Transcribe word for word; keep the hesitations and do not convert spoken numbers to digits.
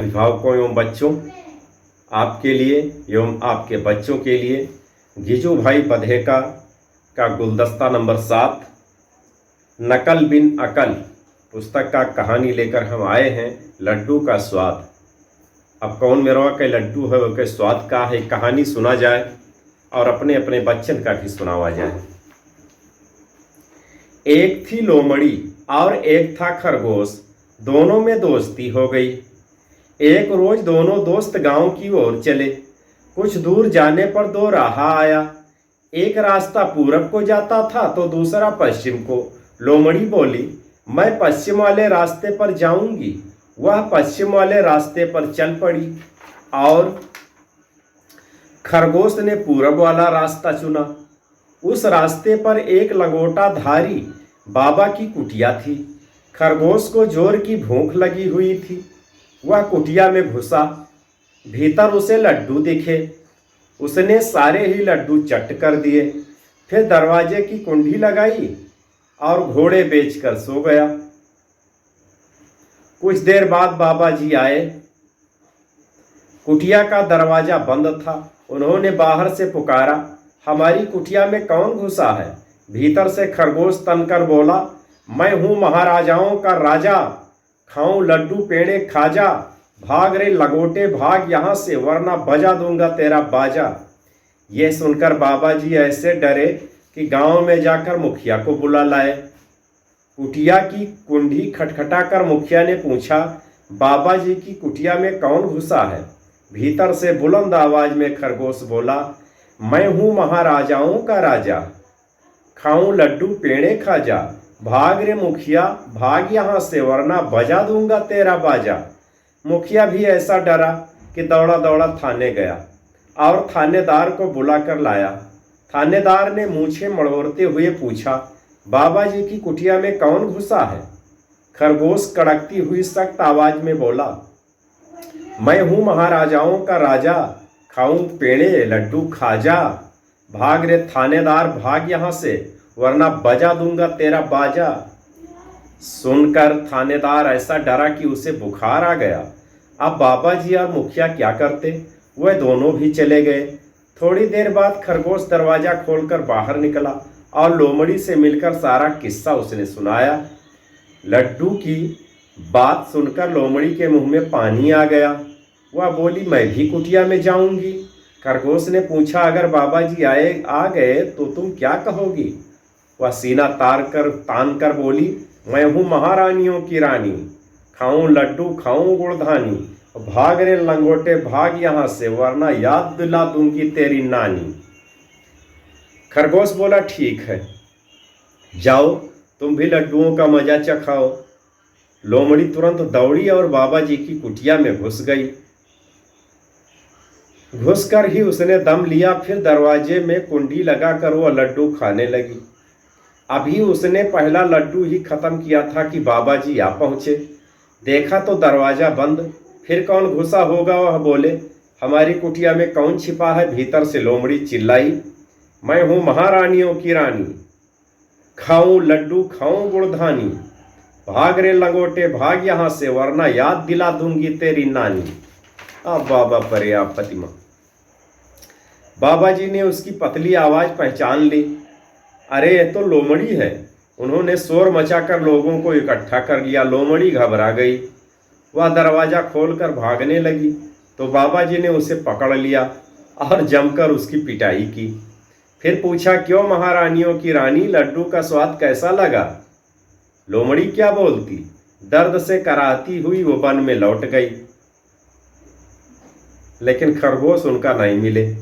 अभिभावकों एवं बच्चों, आपके लिए एवं आपके बच्चों के लिए गिजू भाई बधेका का गुलदस्ता नंबर सात, नकल बिन अकल पुस्तक का कहानी लेकर हम आए हैं, लड्डू का स्वाद। अब कौन मेरवा के लड्डू है, ओके स्वाद का है, कहानी सुना जाए और अपने अपने बच्चन का भी सुनावा जाए। एक थी लोमड़ी और एक था खरगोश, दोनों में दोस्ती हो गई। एक रोज दोनों दोस्त गांव की ओर चले। कुछ दूर जाने पर दो राह आया। एक रास्ता पूरब को जाता था तो दूसरा पश्चिम को। लोमड़ी बोली, "मैं पश्चिम वाले रास्ते पर जाऊंगी।" वह पश्चिम वाले रास्ते पर चल पड़ी और खरगोश ने पूरब वाला रास्ता चुना। उस रास्ते पर एक लंगोटाधारी बाबा की कुटिया थी। खरगोश को जोर की भूख लगी हुई थी। वह कुटिया में घुसा। भीतर उसे लड्डू दिखे। उसने सारे ही लड्डू चट कर दिए। फिर दरवाजे की कुंडी लगाई और घोड़े बेचकर सो गया। कुछ देर बाद बाबा जी आए। कुटिया का दरवाजा बंद था। उन्होंने बाहर से पुकारा, "हमारी कुटिया में कौन घुसा है?" भीतर से खरगोश तनकर बोला, "मैं हूँ महाराजाओं का राजा, खाऊं लड्डू पेड़े खाजा, भाग रे लंगोटे भाग यहाँ से, वरना बजा दूंगा तेरा बाजा।" यह सुनकर बाबा जी ऐसे डरे कि गांव में जाकर मुखिया को बुला लाए। कुटिया की कुंडी खटखटाकर मुखिया ने पूछा, "बाबा जी की कुटिया में कौन घुसा है?" भीतर से बुलंद आवाज में खरगोश बोला, "मैं हूँ महाराजाओं का राजा, खाऊं लड्डू पेड़े खाजा, भाग रे मुखिया, भाग यहाँ से, वरना बजा दूंगा तेरा बाजा।" मुखिया भी ऐसा डरा कि दौड़ा दौड़ा थाने गया और थानेदार को बुला कर लाया। थानेदार ने मूछें मड़ोरते हुए पूछा, "बाबा जी की कुटिया में कौन घुसा है?" खरगोश कड़कती हुई सख्त आवाज में बोला, "मैं हूँ महाराजाओं का राजा, खाऊं पेड़े लड्डू खाजा, भाग रे थानेदार भाग यहाँ से, वरना बजा दूंगा तेरा बाजा।" सुनकर थानेदार ऐसा डरा कि उसे बुखार आ गया। अब बाबा जी और मुखिया क्या करते, वह दोनों भी चले गए। थोड़ी देर बाद खरगोश दरवाजा खोलकर बाहर निकला और लोमड़ी से मिलकर सारा किस्सा उसने सुनाया। लड्डू की बात सुनकर लोमड़ी के मुंह में पानी आ गया। वह बोली, "मैं भी कुटिया में जाऊंगी।" खरगोश ने पूछा, "अगर बाबा जी आए, आ गए तो तुम क्या कहोगी?" वह सीना तार कर, तान कर बोली, "मैं हूँ महारानियों की रानी, खाऊं लड्डू, खाऊं गुड़धानी, भाग रे लंगोटे, भाग यहाँ से, वरना याद दिला दूंगी तेरी नानी।" खरगोश बोला, "ठीक है, जाओ, तुम भी लड्डुओं का मजा चखाओ।" लोमड़ी तुरंत दौड़ी और बाबा जी की कुटिया में घुस गई। घुसकर ही उसने दम लिया, फिर दरवाजे में कुंडी लगाकर वह लड्डू खाने लगी। अभी उसने पहला लड्डू ही खत्म किया था कि बाबा जी आ पहुंचे। देखा तो दरवाजा बंद। फिर कौन घुसा होगा, वह बोले, "हमारी कुटिया में कौन छिपा है?" भीतर से लोमड़ी चिल्लाई, "मैं हूँ महारानियों की रानी, खाऊं लड्डू, खाऊं गुड़धानी, भाग रे लंगोटे, भाग यहाँ से, वरना याद दिला दूंगी तेरी नानी।" अब बाबा परे आपत्ति में। बाबा जी ने उसकी पतली आवाज पहचान ली। "अरे, यह तो लोमड़ी है।" उन्होंने शोर मचाकर लोगों को इकट्ठा कर लिया। लोमड़ी घबरा गई। वह दरवाजा खोलकर भागने लगी, तो बाबा जी ने उसे पकड़ लिया और जमकर उसकी पिटाई की। फिर पूछा, "क्यों महारानियों की रानी, लड्डू का स्वाद कैसा लगा?" लोमड़ी क्या बोलती, दर्द से कराहती हुई वो वन में लौट गई। लेकिन खरगोश उनका नहीं मिले।